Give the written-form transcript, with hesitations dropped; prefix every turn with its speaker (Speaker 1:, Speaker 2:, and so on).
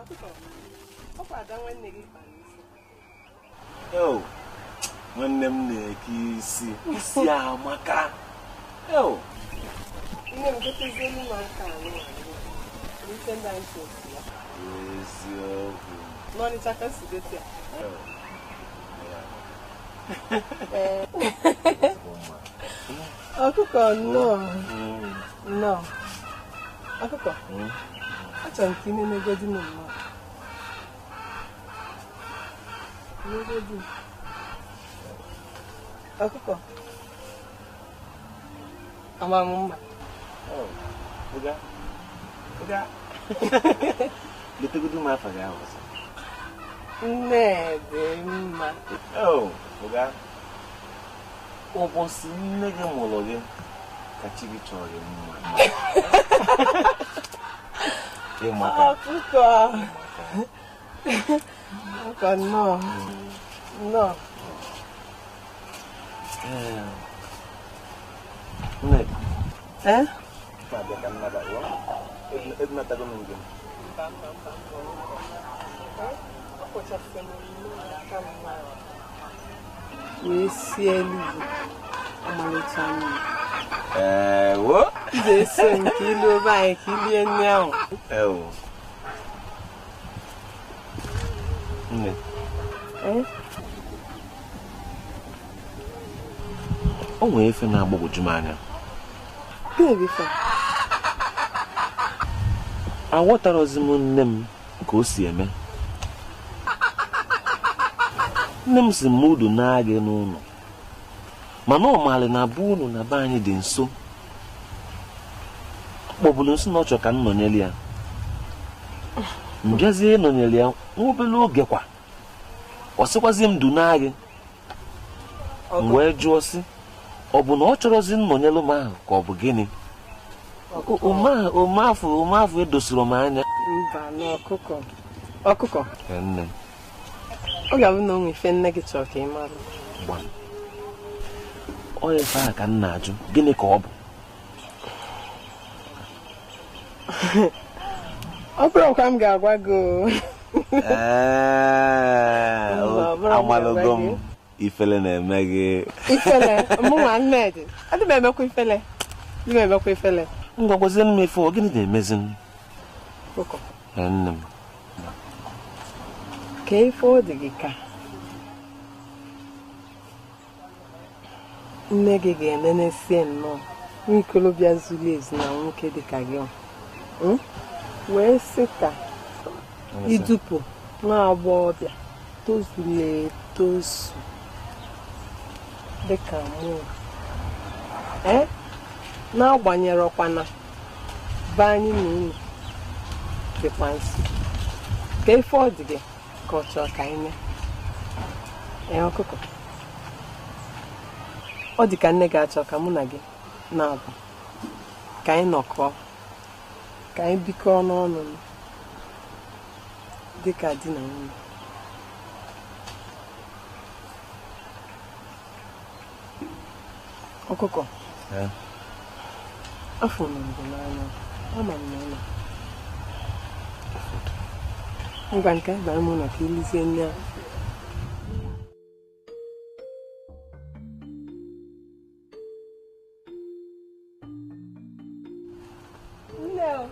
Speaker 1: Ọkụkọ, ọkwa ada nwanne gị kpara isi.
Speaker 2: Eo, nwanne m na-eke isi. Isi amaka. Eo.
Speaker 1: Nne m gotezielu m aka anụ anụ. Ife ndị anyị si esi ya.
Speaker 2: Eziokwu.
Speaker 1: N'Ọnịcha ka si gote ya.
Speaker 2: Eo.
Speaker 1: Ee. Ọkụkọ nnọọ. Nnọọ. Ọkụkọ. Achọrọ m ka ị nenegodi m nnọọ. Nenegodi m. Ọkụkọ. Ama m mma.
Speaker 2: Ụga. Ụga. Letegodu m afa gị ahụ ọzọ.
Speaker 1: Nne dị mma.
Speaker 2: Oh, ụga. Ụbọchị nne gị mụrụ gị ka chi gị chọrọ gị mma. Ịmaka.
Speaker 1: Ọkụkọ. Ọkụkọ nnọọ. Nnọọ.
Speaker 2: Nne.
Speaker 1: Eh?
Speaker 2: Na-abịa ka nnaba ụwa. Edunatago m njem.
Speaker 1: Mba mba mba mba. Ọ kpọchasịrị m nnọọ aka m mma. Wee sie eluigwe ọmalịcha nri.
Speaker 2: Ewo.
Speaker 1: Ị ga-eso m ka ilu ebe anyị ka ilie nri ahụ.
Speaker 2: Ewo. Nne.
Speaker 1: Eh?
Speaker 2: O nwere ife na-agbagwoju m anya.
Speaker 1: Gịnị bụ ife a?
Speaker 2: Aghọtarozi m nne m ka o si eme. Nne m si m udu na-agị n'ụlọ. Mana ọ maara na be unu na be anyị dị nso. Ọ kpọburu nso na ọ chọrọ ka m nọnyere ya. M bịazie ịnọnyere ya nwa obere oge kwa. Ọ sịkwazi m du na-agị. M wee jụọ sị, ọ bụ na ọ chọrọzi nnọnyere m ahụ ka ọ bụ gịnị? Ome afọ edosiri m anya.
Speaker 1: Mba na ọkụkọ. Ọkụkọ.
Speaker 2: Nne m.
Speaker 1: Ọ ga-abụ na o nwee ife nne gị chọrọ ka ị mara.
Speaker 2: Gbam. Ọ ife ahụ ka m na-ajụ, gịnị ka ọ bụ?
Speaker 1: Ọ bụrụ kwa m ga-agwa gị o.
Speaker 2: Ee,
Speaker 1: Mba, ọ bụrụ m
Speaker 2: amalogo
Speaker 1: ga-agwa
Speaker 2: m
Speaker 1: gị.
Speaker 2: ifele na-eme gị.
Speaker 1: Ifele, mụnwa Nnedị. Adị m emekwa ifele. Adị m emekwa ifele.
Speaker 2: Ngwa gwazienụ m ife ọ gịnị na-emezi m?
Speaker 1: Ọkụkọ.
Speaker 2: Nne m.
Speaker 1: Ka ife ọ dị gị ka nne gị ga-enenesie nnọọ nwa ikolobịa zuru ezu na nwoke dị ka gị wee sị ka idupụ nwa agbọghọbịa tozuru etozu dịka mụ ee n'agbanyerọkwana be anyị na unu dịkwa nso ka ife ọ dị gị ka ọ chọọ ka anyị mee. Ee ọkụkọ, ọ dị ka nne gị achọ ka mụ na gị na-abụ ka anyị nọkọọ ka anyị bikọọ n'ọnụ dị ka di na nwunye. Ọkụkọ, afụrụ m gị n'anya, ama m na ị nọ. Ngwa nke bara m ụlọ ka ilizie nne ahụ. Nne o.